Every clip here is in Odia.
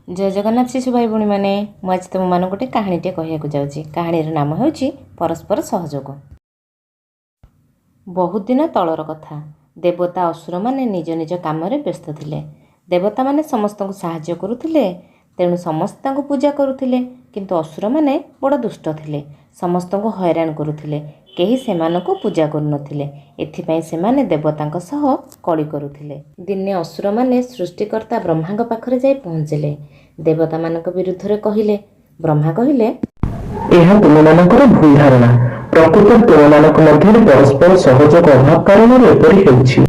ଜୟ ଜଗନ୍ନାଥ ଶିଶୁ ଭାଇ ଭଉଣୀମାନେ, ମୁଁ ଆଜି ତୁମମାନଙ୍କୁ ଗୋଟେ କାହାଣୀଟିଏ କହିବାକୁ ଯାଉଛି। କାହାଣୀର ନାମ ହେଉଛି ପରସ୍ପର ସହଯୋଗ। ବହୁତ ଦିନ ତଳର କଥା। ଦେବତା ଅସୁରମାନେ ନିଜ ନିଜ କାମରେ ବ୍ୟସ୍ତ ଥିଲେ। ଦେବତାମାନେ ସମସ୍ତଙ୍କୁ ସାହାଯ୍ୟ କରୁଥିଲେ, ତେଣୁ ସମସ୍ତେ ତାଙ୍କୁ ପୂଜା କରୁଥିଲେ। କିନ୍ତୁ ଅସୁରମାନେ ବଡ଼ ଦୁଷ୍ଟ ଥିଲେ, ସମସ୍ତଙ୍କୁ ହଇରାଣ କରୁଥିଲେ। କେହି ସେମାନଙ୍କୁ ପୂଜା କରୁନଥିଲେ। ଏଥିପାଇଁ ସେମାନେ ଦେବତାଙ୍କ ସହ କଳି କରୁଥିଲେ। ଦିନେ ଅସୁରମାନେ ସୃଷ୍ଟିକର୍ତ୍ତା ବ୍ରହ୍ମାଙ୍କ ପାଖରେ ଯାଇ ପହଞ୍ଚିଲେ। ଦେବତାମାନଙ୍କ ବିରୁଦ୍ଧରେ କହିଲେ। ବ୍ରହ୍ମା କହିଲେ, ଏହା ତୁମମାନଙ୍କର ଭୁଲ ଧାରଣା। ପ୍ରକୃତରେ ତୁମମାନଙ୍କ ମଧ୍ୟରେ ପରସ୍ପର ସହଯୋଗ ଅଭାବ କାରଣରୁ ଏପରି ହେଉଛି।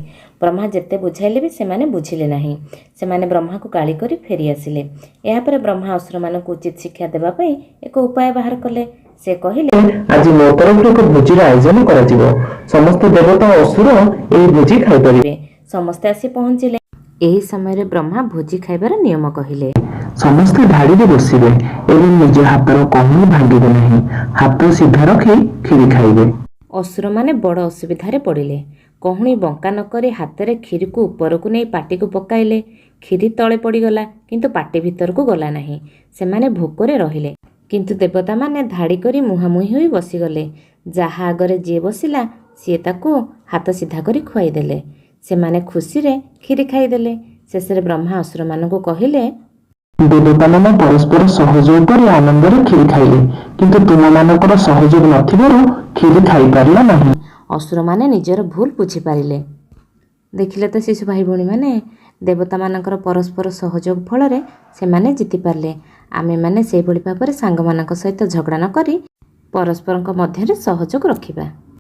ବ୍ରହ୍ମା ଯେତେ ବୁଝାଇଲେ ବି ସେମାନେ ବୁଝିଲେ ନାହିଁ। ସେମାନେ ବ୍ରହ୍ମାକୁ ଗାଳି କରି ଫେରି ଆସିଲେ। ଏହାପରେ ବ୍ରହ୍ମା ଅସୁରମାନଙ୍କୁ ଉଚିତ ଶିକ୍ଷା ଦେବା ପାଇଁ ଏକ ଉପାୟ ବାହାର କଲେ। ସେ କହିଲେ, ଆଜି ମୋ ତରଫରୁ ଏକ ଭୋଜିର ଆୟୋଜନ କରାଯିବ। ସମସ୍ତ ଦେବତା ଓ ଅସୁର ଏହି ଭୋଜି ଖାଇପାରିବେ। ସମସ୍ତେ ଆସି ପହଞ୍ଚିଲେ। ଏହି ସମୟରେ ବ୍ରହ୍ମା ଭୋଜି ଖାଇବାର ନିୟମ କହିଲେ। ସମସ୍ତେ ଧାଡ଼ିରେ ବସିବେ ଏବଂ ନିଜ ହାତର କହୁଣୀ ଭାଙ୍ଗିବେ ନାହିଁ। ହାତ ସିଧା ରଖି କ୍ଷୀରି ଖାଇବେ। ଅସୁରମାନେ ବଡ଼ ଅସୁବିଧାରେ ପଡ଼ିଲେ। କହୁଣୀ ବଙ୍କା ନ କରି ହାତରେ କ୍ଷୀରିକୁ ଉପରକୁ ନେଇ ପାଟିକୁ ପକାଇଲେ। କ୍ଷୀରି ତଳେ ପଡ଼ିଗଲା, କିନ୍ତୁ ପାଟି ଭିତରକୁ ଗଲା ନାହିଁ। ସେମାନେ ଭୋକରେ ରହିଲେ। କିନ୍ତୁ ଦେବତାମାନେ ଧାଡ଼ି କରି ମୁହାଁମୁହିଁ ହୋଇ ବସିଗଲେ। ଯାହା ଆଗରେ ଯିଏ ବସିଲା, ସିଏ ତାକୁ ହାତ ସିଧା କରି ଖୁଆଇଦେଲେ। ସେମାନେ ଖୁସିରେ କ୍ଷୀରି ଖାଇଦେଲେ। ଶେଷରେ ବ୍ରହ୍ମା ଅସୁରମାନଙ୍କୁ କହିଲେ, ଦେବତାମାନେ ପରସ୍ପର ସହଯୋଗ କରି ଆନନ୍ଦରେ କ୍ଷୀରି ଖାଇଲେ, କିନ୍ତୁ ତୁମମାନଙ୍କର ସହଯୋଗ ନଥିବାରୁ କ୍ଷୀରି ଖାଇପାରିଲ ନାହିଁ। ଅସୁରମାନେ ନିଜର ଭୁଲ ବୁଝିପାରିଲେ। ଦେଖିଲେ ତ ଶିଶୁ ଭାଇ ଭଉଣୀମାନେ, ଦେବତାମାନଙ୍କର ପରସ୍ପର ସହଯୋଗ ଫଳରେ ସେମାନେ ଜିତିପାରିଲେ। ଆମେମାନେ ସେଇଭଳି ଭାବରେ ସାଙ୍ଗମାନଙ୍କ ସହିତ ଝଗଡ଼ା ନ କରି ପରସ୍ପରଙ୍କ ମଧ୍ୟରେ ସହଯୋଗ ରଖିବା।